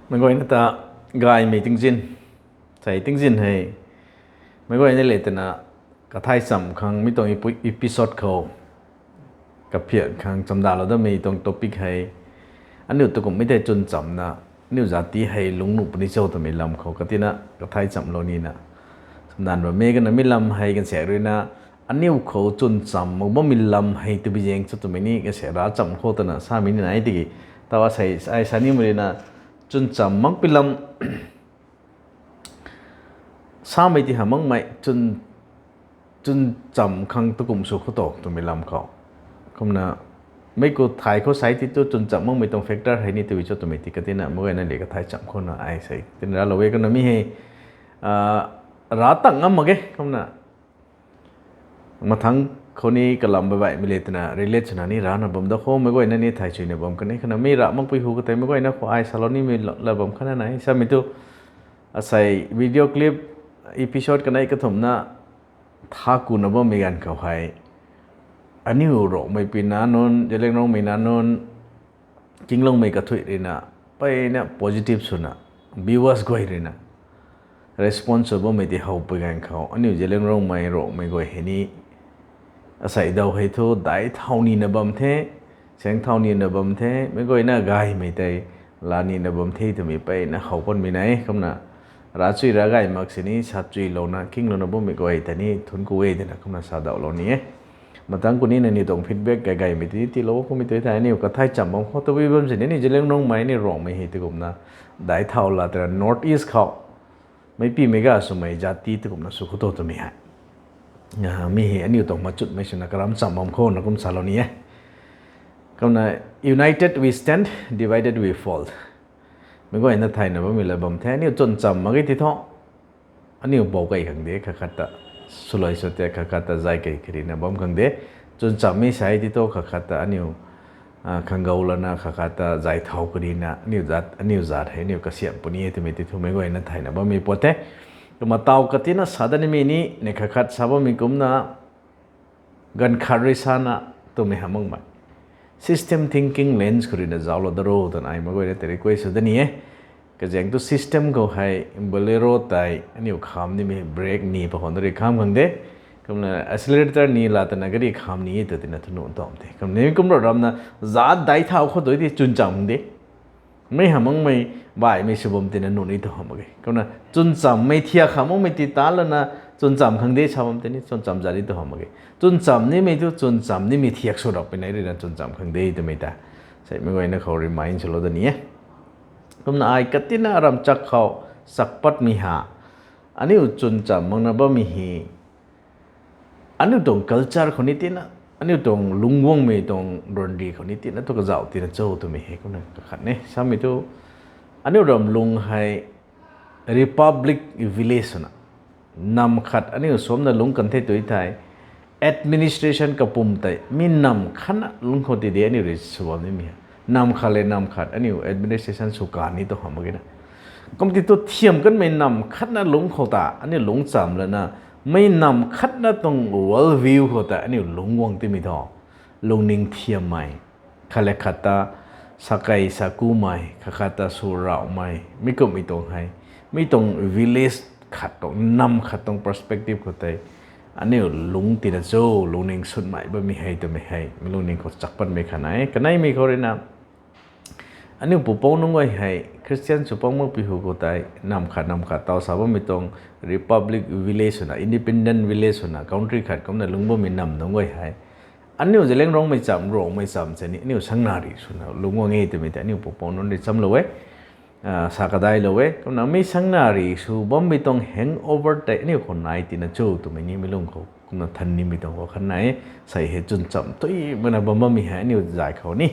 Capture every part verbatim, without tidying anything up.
Meic guayna ta gaymei tingzin, sei tingzin hei, meic guayna le twna kathai cham khang mi tuang epi-, episode khou kaphian khang chamdanlou datmei tuang topic hei, aniu tu kumhmei tei chwn chamna, aniu zat ti hei lungc nuh puni cho twmei lam khou katina kathai chamlou nina chamdan bammei kana mi lam hei kansaek ruina, aniu khou chwn cham mak bammei lam hei tabui zaeng cho twmei ni kansaek ra cham khou twna samei ni nai tiki, taw asei ai sa nimei ruina, chwn cham makpui lam samei ti ha makmei, chwn, chwn cham khang tu kum sw khou tu twmei lam khou. Kumna, mei khou thay khou sai ti tu chwn cham makmei tuang factor hei ni tabui cho twmei ti katina meic guayna le kathai cham khouna ai sei tina raclou e kumna mi hei, ra tang ngam mak ge kumna. Mathangc khou ni kalam baih baihmei le twna relate swna ni rana bam da khou meic guayna ni thay suina bam kan e kumna mi ra makpui hu katei meic guayna khou ai salou nimei la bam khana nai samei tu, asei video clip episode kanei kathumhna tha kuna bammei ganv khou hei, aniu Rongmei pui nac nunc, Zeliangrongmei nac nunc, Kinglongmei kathuic ruina, mpeyna positive swna, viewers guay ruina response sw bammei ti howpui ganv khou aniu Zeliangrongmei, Rongmei guay hei ni asei daw hei thu daic thau nina bam the, saeng thau nina bam the, meic guayna gaymei tei la nina bam the twmei mpeyna how panmei nai e kumna, ravchui ravgay mak sini sa chuilouna kinglouna bammei guay tei ni thunc ku e twna kumna sa dauhlou ni e. Mathangc khou ni nangniw tuang feedback gaygaymei ti tiilou kummei tu thei aniu kathai cham bam khou tabui bam sini ni Zeliangrongmei ni Rongmei hei ti kumna daic thau la twna North East khou meipimei ga swmei zat ti tu kumna sw khou tu twmei hei, mi hei aniu tuang machutmei swna karam cham bam khou na kum salou ni e. Kumna, united we stand, divided we fall. Meic guayna thayna bammei la bam the, aniu chwn cham mak ge ti thu, aniu bou kei khang de, khat khat ta swluai sw te, khat khat ta zay kei karina bam khang de. Chwn chammei sai ti thu khat khat ta aniu khang gou lana, khat khat ta zay thau karina, aniu zat, aniu zat hei aniu kasiam puni e twmei ti thu meic guayna thayna bammei pat the. Kumna taw katina sa danimei ni, ni khat khat sa bammei kumna, ganv khat rui sana twmei ha makmei system thinking lens khou ruina zauclou da ro twna ai meic guayna tei request sw da ni e. Kazaeng tu system khou hei Bolero tei aniu kham nimei brake ni pa khou na rui kham khang de. Kumna accelerator ni la twna gari kham ni e tw tina thu nuh tam the. Kumna ni kum rou ramna zat daic thau khou tu ti chwn cham de. Mei ha makmei baihmei sw bam tina nuh ni tu ha mak ge. Kumna chwn chammei thiak ha makmei ti ta lana chwn cham khang de sa bam tini chwn cham zat ni tu ha mak ge. Chwn cham nimei thu chwn cham nimei thiak sw rap pui nai ruina chwn cham khang de twmei ta sei meic guayna khou remind swlou da ni e. Kumna ai katina ramchak khou chakpatmei ha, aniu chwn cham makna bammei hei aniu tuang culture khou ni tina, aniu tuang lungc guangmei tuang randi khou ni tina thu kazauh tina cho twmei hei kumna kakhat e. Samei thu, aniu ram lung hei republic village swna, nam khat aniu suamna lungc kan the tu thei, administration kapwm tei mi nam khatna lungc khou ti de aniu rui sw bam nimei ha. Nam khat le nam khat aniu administration sw kan ni tu ha mak ge na. Kum ti thu thiam kanmei nam khatna lungc khou ta aniu lungc cham lana, mei nam khatna tuang world view khou ta aniu lungc guang timei thu, lungning thiammei, khat le khat ta sakei sakumei, khat khat ta swrauhmei, mi kumhmei tuang hei, mi tuang village khat tuang, nam khat tuang perspective khou tei aniu lungc tina cho, lungning sunmei bammei hei twmei hei mi lungning khou chakpatmei khat nai e. Kaneimei khou ruina, aniu pupouc nunc guay hei Christian sw pak makpui hu khou tei nam khat nam khat taw sa bammei tuang republic village swna, independent village swna, country khat kumna lungc bammei nam nunc guay hei aniu Zeliangrongmei cham, Rongmei cham sini aniu sangna ri swna lungc guang e twmei tei aniu pupouc nunc rui chamlou e, sa kadailou e. Kumna mi sangna ri sw bammei tuang hangover tei aniu khou nai tina cho twmei ni mi lung khou kumna than nimei tuang khou khat nai e. Sei hei chwn cham thui makna bam bammei hei aniu zay khou ni.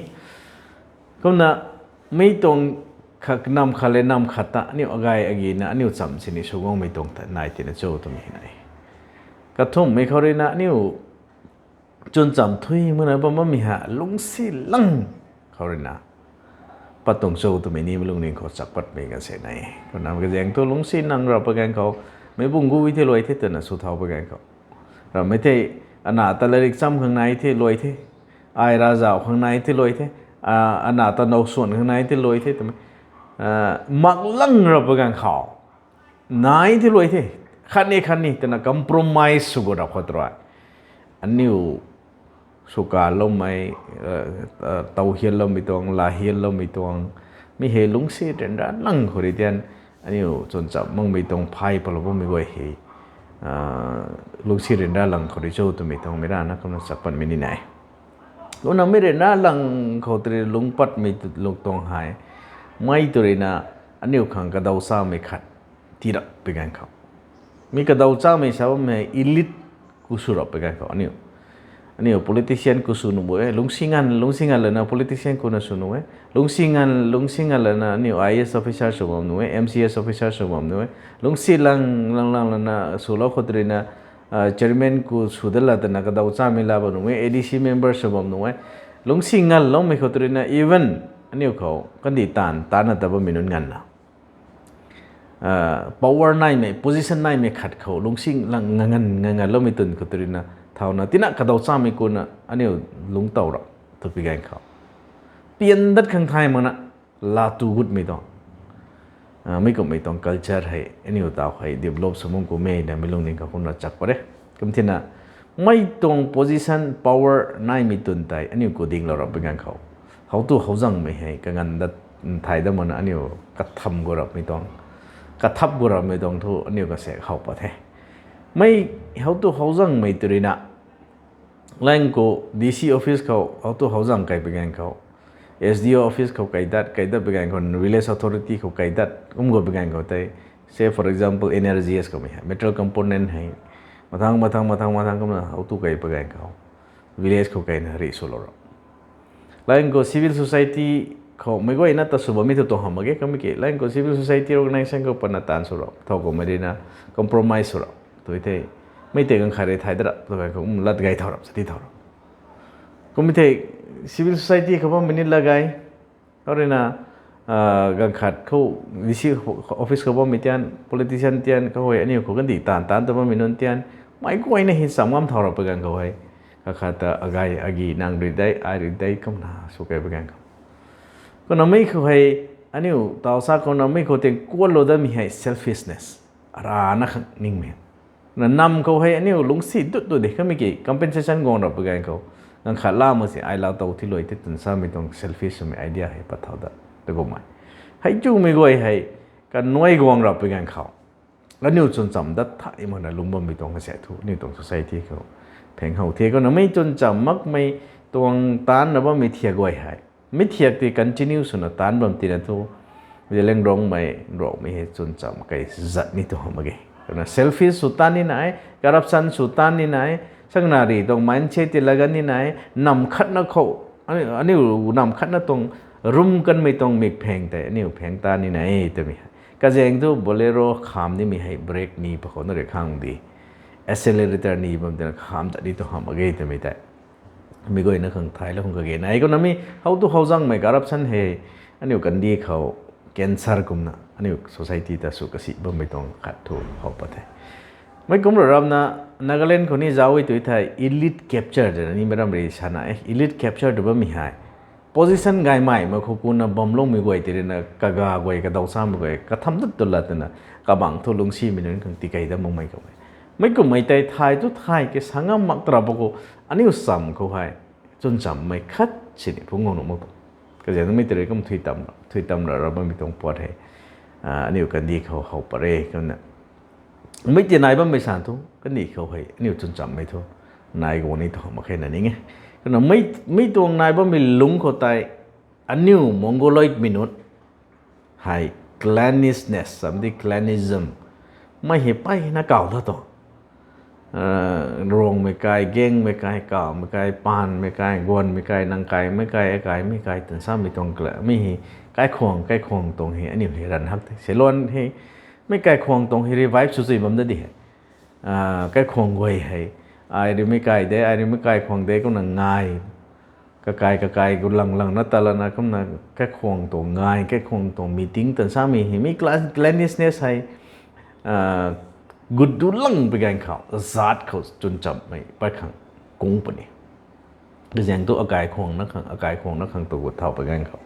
Kumna mi tuang khat nam khat le nam khat ta aniu agay agina aniu cham sini sw guangmei tuang ta nai tina cho twmei hei nai e. Kathumhmei khou ruina aniu chwn cham thui makna bam bammei ha lungcsi lang khou ruina pat tuang cho twmei ni mi lungning khou chakpatmei kan se nai e. Kumna kazaeng thu lungcsi nang rap pa ganv khou, meic bung gu e the luai the twna sw thau pa ganv khou, rammei thei, ana ta latrik cham khang nai the luai the, ai ravzauh khang nai the luai the, ana ta now swan khang nai the luai the twmei mak lang rap pui ganv khou, nai thi luai the, khatni khatni twna compromise sw gu rap khou tei rui, aniu swkaloumei, tauhianloumei tuang, lahianloumei tuang, mi hei lungcsi ryanra lang khou rui tian, aniu chwn cham makmei tuang phay palou bammei guay hei lungcsi ryanra lang khou rui cho twmei tuang mei rana kumna chak patmei ni nai. Kumna mi ryanra lang khou tei rui lungc patmei lung tuang hei, mei tw ruina aniu khang kadaw chamei khat tii rap pui ganv khou, mi kadaw chamei sa bammei elite khou sw rap pui ganv khou, aniu aniu politician khou sw nuh e, lungcsi nganv lungcsi nganv lana politician khou na sw nuh e, lungcsi nganv lungcsi nganv lana aniu I A S officer sw bam nuh e, M C S officer sw bam nuh e, lungcsi lang lang lang lana swlou khou tei ruina chairman khou sw dat la twna kadaw chamei la bam nuh e, A D C member sw bam nuh e, lungcsi nganvloumei khou tei ruina even aniu khou kandih taanv taanna ta bammei nunc nganvna power naimei, position naimei khat khou lungcsi lang nganv nganvloumei twn khou tei ruina thauna tina kadaw chamei kumna aniu lungc tow rap tw pui ganv khou, pian dat khang thay makna laa tu gutmei tuang, mi kumhmei tuang culture hei aniu taw hei develop sw bam kummei na mi lungning khou kumna chak pat e. Kum thina, mei tuang position, power naimei twn tei aniu khou dinglou rap pui ganv khou, how tu how zangmei hei kanganv dat, thay dat makna aniu katham gu rapmei tuang, kathap gu rapmei tuang thu aniu kasaek how pat the. Mei how tu how zangmei tei ruina lang khou D C office khou how tu how zang kai pui ganv khou, S D O office khou kai dat, kai dat pui ganv khou village authority khou kai dat kum gu pui ganv khou tei, say for example N R G S khoumei hei metal component hei mathang mathang mathang mathang kumna how tu kai pui ganv khou village khou kaina rih swlou rap. Lang khou civil society khoumei guayna ta sw bammei thu tuang hamh mak ge, kum ki lang khou civil society organisation khou patna taanv sw rap, thow khou mei ruina compromise sw rap tw the. Mei tei ganv khat rui thay dat rap tw ganv khou lat gay thau rap, sati thau rap. Kummei thei civil society khou bammei ni lat gay, how ruina ganv khat khou D C office khou bammei tian, politician tian khou hei aniu khou kandih taanv taanc ta bammei nunc tian, mei guayna hei cham ngam thau rap pui ganv khou hei, kakhat ta agay agi nang rui dei, ai rui dei kumna sw kai pui ganv khou, kumna mei khou hei aniu taw sa kumna mei khou tei kuanlou datmei hei selfishness, arana khang ningmei. Na nam khou hei aniu lungcsi dut tu de, kummei ki compensation guang rap pui ganv khou, ganv khat la mak si ai lau tow thi luai the twn samei tuang selfish swmei idea hei pat thau dat ta kummei. Hei chumei guay hei kanuai guang rap pui ganv khou aniu chwn cham dat thay makna lungc bammei tuang kasaek thu aniu tuang society khou pheng how the. Kumna mei chwn cham makmei tuang taanc na bammei thiak guay hei, mi thiak tei continue swna taanc bam tina thu, Zeliangrongmei, Rongmei hei chwn cham kai zat ni tu hamh mak ge. Kumna selfish sw taanv ni nai, corruption sw taanv ni nai, sangna rih tuang mindset tei latgan ni nai, nam khatna khou, aniu nam khatna tuang rum kanmei tuang mik pheng tei aniu pheng taanv ni nai twmei hei. Kazaeng thu Bolero kham nimei hei brake ni pakhou na rui khang di, accelerator ni bam tina kham tat ni tu hamh mak ge twmei tei mi guayna khang thaylou khang kage nai. Kumna mi how tu how zangmei corruption hei aniu kandih khou cancer kumna aniu society ta sw kasi bammei tuang khat thu how pat the. Mei kum rui ramna Nagaland khou ni zauc e tu thei elite capture twna nimei ram rui sana, elite capture tw bammei hei position gaymei mak khou kumna bamloumei guay tei ruina kaga guay, kadaw chamei guay katham dat tu lat twna kabangc thu lungcsimei nunc khang tikei dat makmei khou e. Mei kummei tei thay tu thay ke sa ngam mak ta rap khou, aniu cham khou hei chwn chammei khat sini phungc guang nuh mak tu. Kazaeng mei tei rui kum thui tam ra bammei tuang puat hei aniu kandih khou how pat re. Kumna mei tei nai bammei san thu kandih khou hei aniu chwn chammei thu nai guang ni tu hamh mak khe na ning e. Kumna mei tuang nai bammei lungc khou tei aniu mongoloid mei nunc hei clannishness, samdi clanism, mei hei peyna kaw ta tu, Ruangmei kai, Gangmei kai, Kawmei kai, Panmei kai, Guanmei kai, Nangkaimei kai, Akaimei kai twn samei tuang kla mi hei kaikhwang kaikhwang tuang hei aniu hei ranv hak the. Siluan hei mei kaikhwang tuang hei revive sw chui bam da di hei, kaikhwang guay hei, ai rui mei kai de, ai rui mei kaikhwang de kumna ngai, kakai kakai gu lang langna ta lana kumna kaikhwang tuang ngai, kaikhwang tuang meeting twn samei hei mi cla- clannishness hei gut du lang pui ganv khou zat khou chwn chammei pat khang kung puni. Kazaeng thu akai khwangna khang, akai khwangna khang tu gut thau pui ganv khou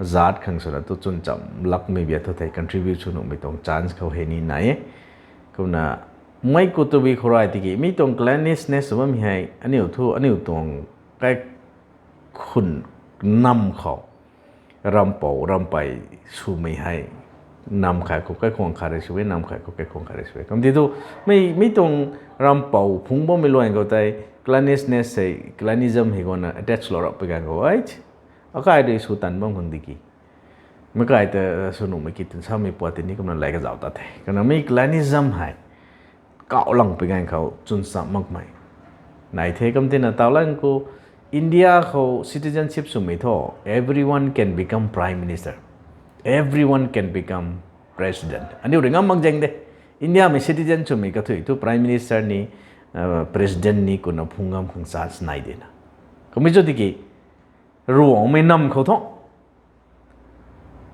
zat khang swna tu chwn cham lakmei bia thu thei contribute sw nuhmei tuang chance khou hei ni nai e. Kumna mei ku tu bi khou rai tiki mi tuang cleanliness sw bammei hei aniu thu aniu tuang kaikhun nam khou rampou rampey swmei hei nam khat khou kaikhwang khat rui sw e, nam khat khou kaikhwang khat rui sw e. Kumti tu mi tuang rampou phungc bammei luan khou tei cleanliness hei, cleanliness hei guangna attach lou rap pui ganv khou e, akai rui sw tan bam khang diki meic kai ta sw nuhmei ki twna samei puat tini kumna lay kazauh ta the. Kumna mi cleanliness hei kauh lang pui ganv khou chwn cham makmei nai the. Kumtina taulan khou India khou citizenship swmei thu everyone can become prime minister, everyone can become president. Aniu rui ngam mak zaeng de. India mei citizen swmei kathuic thu prime minister ni president ni kumna phungc ngam khang chance nai dena. Kummei cho tiki Ruangmei nam khou thu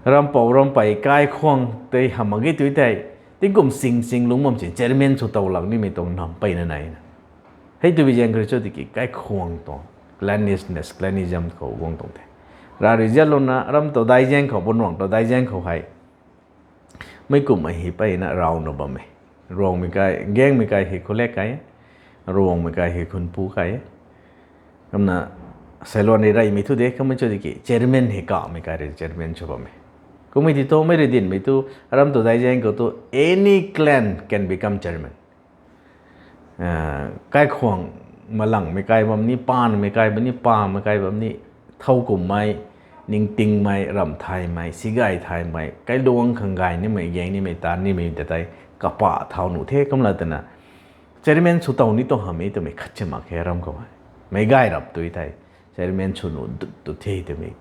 rampou rampey kaikhwang tei hamh mak ge tu tei, tingkum sing sing lungc bam sin chairman sw tow lak nimei tuang nam peyna naina. Hei tu bi zaeng kha rui cho tiki kaikhwang tuang cleanliness, cleanliness khou guang tuang the. Rav rui ziatlouna ram tow dai zaeng khou, Buanruang tow dai zaeng khou hei meic kumhmei hei peyna rawna bam e. Ruangmei kai, Gaengmei kai hei Khulek kai e, Ruangmei kai hei Khunpu kai e. Kumna seiluan rui reymei thu de, kummei cho tiki chairman hei kamei kai rui chairman sw bam e. Kummei ti thu mei rui dinmei thu ram tow dai zaeng khou thu any clan can become chairman. Kaikhwang malangmei kai bam ni, paanmei kai bam ni, pamei kai bam ni, thow kumhmei, ningtingmei, ramh thaymei, sigay thaymei, kailuang khang gay nimei, gaeng nimei, taanv nimei ta tei kapah thau nuh the. Kumna twna chairman sw tow ni tuang hamh e twmei khat si mak khe ram khou hei. Meic gay rap tu thei chairman sw nuh dut tu the twmei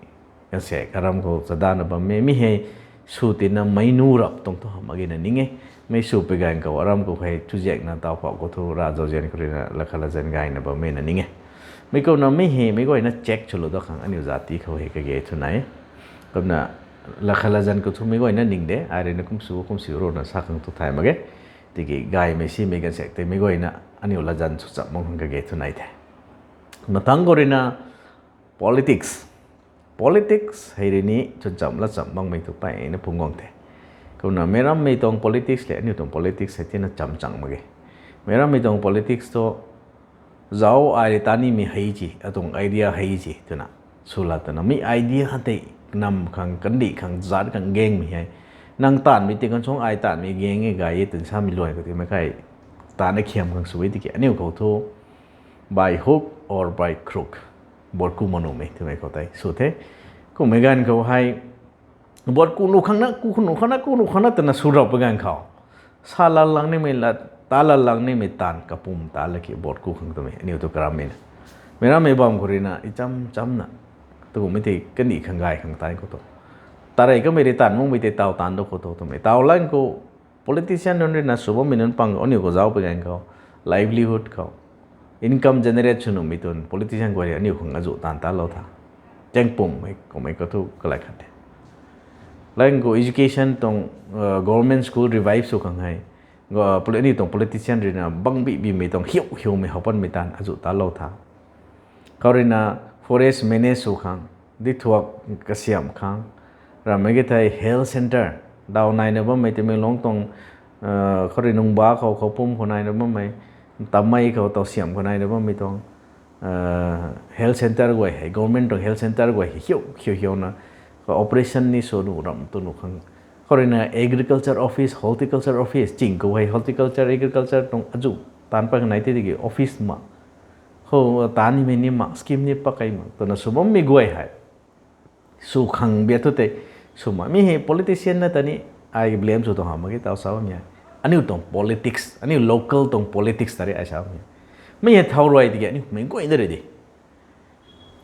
kanse karam khou chadana bam e. Mi hei sw tina meic nu rap tuang thu hamh mak ge na ning e. Mei sw pui ganv khou aram khou hei chuzaenghna taw phauh khou thu ravzauzian khou ruina lakha latzan gayna bam e na ning e. Mei kumna mi hei meic guayna check swlou dat khang aniu zat ti khou hei kage thu nai e. Kumna lakha latzan khou thu meic guayna ning de, ai ruina kum sw kum sw runa sa khang thu thay mak ge. Tiki gaymei simei gaanvsaekc tei meic guayna aniu latzan sw cham bam khang kage thu nai the. Mathangc khou ruina politics. Politics hei rui ni chwn cham lat cham makmei thu peyna phungc guang the. Kumna meicrammei tuang politics le aniu tuang politics hei tina cham chang mak ge. Meicrammei tuang politics thu zauc ai rui ta nimei hei ci, atuang idea hei ci twna sw lat twna mi idea tei nam khang, kandih khang, zat khang gaengmei hei. Nang taanvmei ti kan suang ai taanvmei gaeng e, gay e twna samei luan khou timei kai taanvna khiam khang sw e tiki aniu khou thu by hook or by crook, buatku mak nuhmei twmei khou tei sw the. Kummei ganv khou hei buatku nuh khang na, ku nuh khang na, ku nuh khang na twna sw rap pui ganv khou, sa laa lang nimei lat, ta laa lang nimei taanv kapwm ta laki buatku khang twmei aniu thu karammeina. Meicrammei bam khou ruina icham chamna tukummei tei kandih khang gay khang tan khou thu, tarey kamei rui taanv makmei tei taw taanv da khou thu twmei taw lan khou politician nunc ruina sw bammei nunc pang aniu khou zauc pui ganv khou livelihood khou income generate sw nuhmei tuang politician guay rui aniu khang azuh taanv talou tha. Chaengpumhmei kummei khou thu kalai khat the. Lan khou education tuang, government school revive sw khang hei aniu tuang politician ruina bangbi bimei tuang hiu hiumei how panmei taanv azuh talou tha. Khou ruina forest manage sw khang, dithuak kasiamh khang, rammei ki thei health centre, daw naina bammei Tamenglong tuang, khou rui Nungba khou, Khoupum khou naina bammei, Tamei khou Tawsiam khou naina bammei tuang health centre guay hei, government tuang health centre guay hei hiu hiu hiuna operation ni sw nuh ram tu nuh khang. Khou ruina agriculture office, horticulture office, ching khou hei horticulture, agriculture tuang azuh taanv pat nai the tiki office ma khou taanv nimei ni mak, scheme ni pakei mak twna sw bammei guay hei sw khang bia thu tei sw mak. Mi hei politician na ta ni ai blame sw tuang hamh mak ge, taw sa bammei hei aniu tuang politics, aniu local tuang politics ta rui ai sa bammei. Mi hei thow rui tiki aniu mei guay na rui di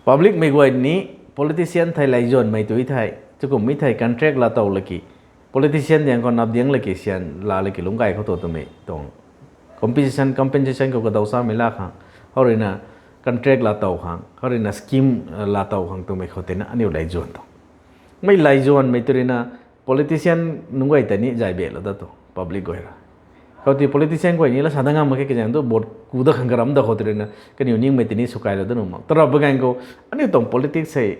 publicmei guay ni politician thei laizuanmei tu thei, tukummei thei contract laa tow laki, politician diang khou nap diang laki, syan laa laki lungc gay khou tu twmei tuang compensation, compensation khou kadaw samei laa khang, khou ruina contract laa tow khang, khou ruina scheme laa tow khang twmei khou teina aniu laizuan tuang. Mei laizuanmei tu ruina politician nunc guay ta ni zay belou dat tu public guay ra. Khou ti politician guay ni la sa dat ngam mak khe, kazaeng tu vote ku dat khang karam da khou tu ruina kaniw ningmei tini swkailou dat nuh mak. Tarap pui ganv khou aniu tuang politics hei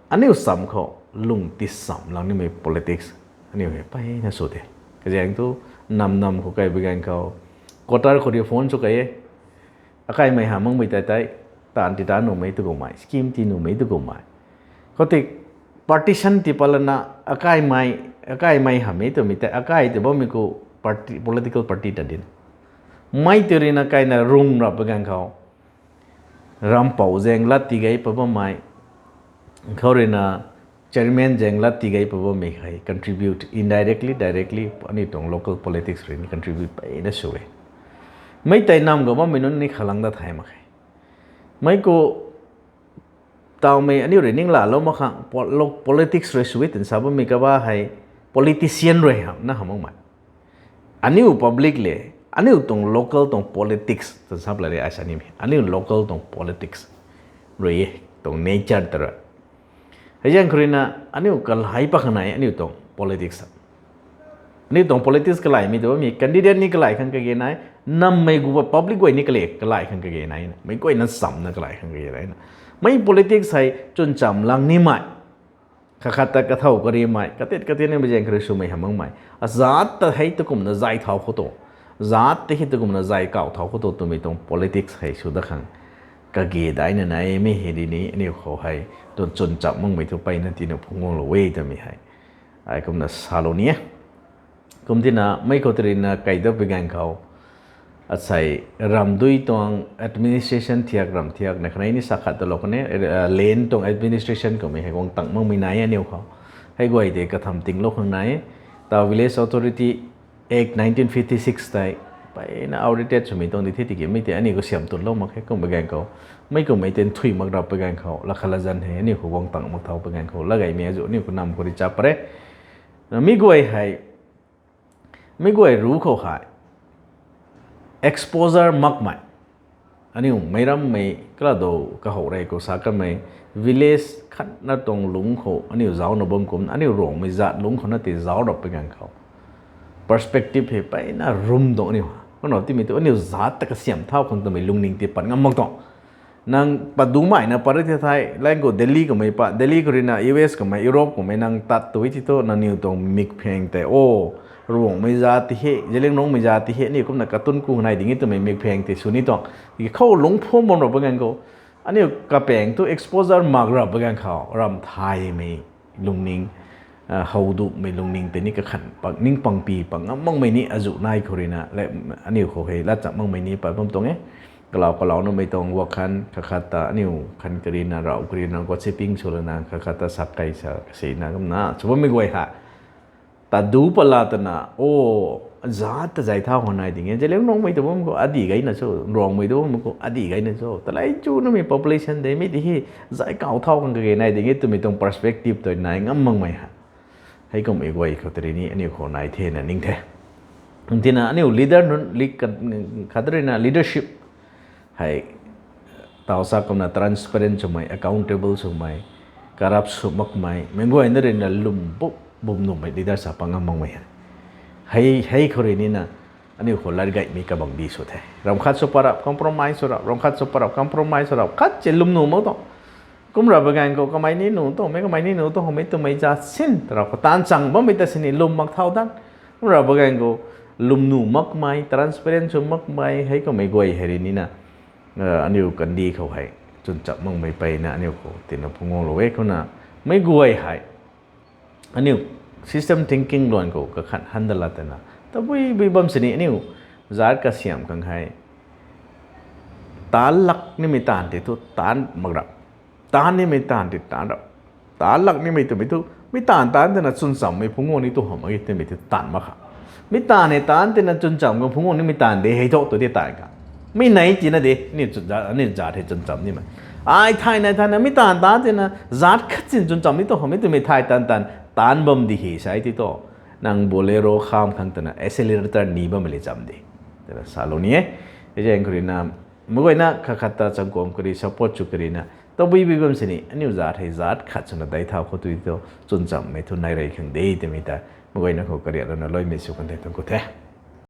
aniu sam khou lung tisam lang nimei politics aniu hei mpeyna sw the. Kazaeng thu nam nam khou kai bi ganv khou quarter khou reform sw kai e. Akaimei ha makmei tei tei, taanv ti ta nuhmei tu kummei, scheme ti nuhmei tu kummei. Khoutei partition ti palana akaimei, akaimei hamei twmei tei akai tei bammei khou party, political party ta din. Mei tei ruina kaina rung rap bi ganv khou rampou zaeng lat ti gei pa bammei, khou ruina chairman zaeng lat ti gei pa bammei hei contribute indirectly, directly aniu tuang local politics rui ni contribute mpeyna sw e. Mei tei nam ga bammei nunc ni khalang dat thay mak khe. Mei khou tawmei aniu rui ning laalou mak khang politics rui sw e twna sa bammei kaba hei politician rui hamna hamh makmei. Aniu public le, aniu tuang local tuang politics twna sa pla re ai sa nimei. Aniu local tuang politics rui e, tuang nature ta rui. Hei zaeng khou ruina aniu kalai pa khang nai aniu tuang politics. Aniu tuang politics kalaimei tu bammei candidate ni kalai khang kage nai, nammei gu public guay ni kale kalai khang kage nai na, meic guayna chamna kalai khang kage nai na. Mei politics hei chwncham lang nimei, khat khat ta kathow karimei, katit katit nimei zaeng khou rui swmei hamh makmei. Azat ta hei tu kumna zay thau khou tu, zat ta hei tu kumna zay kau thau khou tu twmei tuang politics hei sw dat khang kage daina nai mi hei di ni aniu khou hei tuang chwncham makmei thu mpeyna tina phungc guanglou e twmei hei ai kumna salou ni e. Kum tina mei khou tei ruina kai dat bi ganv khou asei ramdui tuang administration thiak ram thiak na khanei ni sa khat talou kan e, land tuang administration kummei hei guang tang makmei nai aniu khou. Hei guay tei katham tinglou khang nai e. Tau Village Authority Act nineteen fifty six tei mpeyna outdated swmei tuang di the tiki mei tei aniu khou siam tunlou mak khe kum bi ganv khou. Mei kummei tei nthui mak rap bi ganv khou, lakhat lazan hei aniu khou guang tang mak thau bi ganv khou, lagaymei azuh aniu khou nam khou ri cha pare. Mi guay hei, mi guay ru khou hei exposure makmei, aniu meic rammei kala do kahou rei khou sa kanmei village khatna tuang lungc khou aniu zaucna bam kum, aniu Ruangmei zat lungc khou na tei zauc rap bi ganv khou perspective hei mpeyna rum tuang aniu ha. Kumna timei tu aniu zat ta kasiam thau khang twmei lungning tei pat ngam mak tuang. Nang pat dumaina pat ri the thei, lang khou Delhi kummei pat, Delhi khou ruina U S kummei, Europe kummei nang tat tu ti thu nangniw tuang mikpheng tei, o, Ruangmei zat ti he, Zeliangrongmei zat ti he, aniu kumna katun ku nai ding e twmei mikpheng tei sw ni tuang. Tiki khou lungc phum bam rap bi ganv khou, aniu kapaeng tu exposure mak rap bi ganv khou, ram thaymei lungning, howdumei lungning tei ni kakhan pak ning pangpi pak ngam makmei ni azuh nai khou ruina, aniu khou hei lat cham makmei ni pat bam tuang e. Kalau kalau numei tuang wakhan khat khat ta aniu khan karina rau karina gossiping sw lana khat khat ta sak kei sa kasina kumna sw bammei guay hei tat du pat la twna, o, zat ta zay thau khou nai ding e, Zeliangrongmei tu bam khou adi gayna cho, Ruangmei tu bam khou adi gayna cho, talei chu numei population de mi ti he, zay kau thau khang kage nai ding e twmei tuang perspective tei nai ngam makmei hei, hei kummei guay khou tei rui ni aniu khou nai thena ning the. Tina aniu leader nunc, khat ruina leadership hei tau sa kumna transparent swmei, accountable swmei, corrupt sw makmei, meic guayna ruina lwm bu bum nuhmei leader sa pat ngam makmei hei, hei khou rui nina aniu khou lat gaymei kabangdi sw the. Ram khat sw pat rap compromise sw rap, ram khat sw pat rap compromise sw rap, khat si lwm nuh mak tuang. Kum rap bi ganv khou kamei ni nuh tuang, mei kamei ni nuh tuang, mei twmei zat sin ta rap khou taanv chang bammei ta sini lwm mak thau dan. Kum rap bi ganv khou lwm nuh makmei, transparent sw makmei, hei kummei guay hei rui nina aniu kandih khou hei chwn chap makmei mpeyna aniu khou tina phungc guanglou e. Kumna meic guay hei aniu system thinking luan khou kakhan han dat la twna, tabui bui bam sini aniu zat kasiam khang hei taanc lak nimei taanv tei thu taanc mak rap, taanc nimei taanv tei taanc rap. Taanc lak nimei twmei thu mi taanv taanc tina chwn chammei phungc guang ni tu hamh mak e twmei thu taanc mak kha. Mi taanv hei taanc tina chwn cham khang phungc guang nimei taanv de hei thu tu di taanc kha. Mi nei tina de, aniu zat hei chwn cham nimei, ai thay nai thayna mi taanv taanc tina zat khat sin chwn cham ni tu hamh e twmei thay taanc taanc taanc bam di he sa ti tu, nang Bolero kham khang twna accelerator ni bammei le cham de twna salou ni e. Hei zaeng khou ruina meic guayna khat khat ta changkuam kari support sw karina, tabui bui bam sini aniu zat hei zat khat swna dei thau khou tu tu chwn chammei thu nai rey khang de twmei ta meic guayna khou kariat lana loimei sw kan the tuang khou the.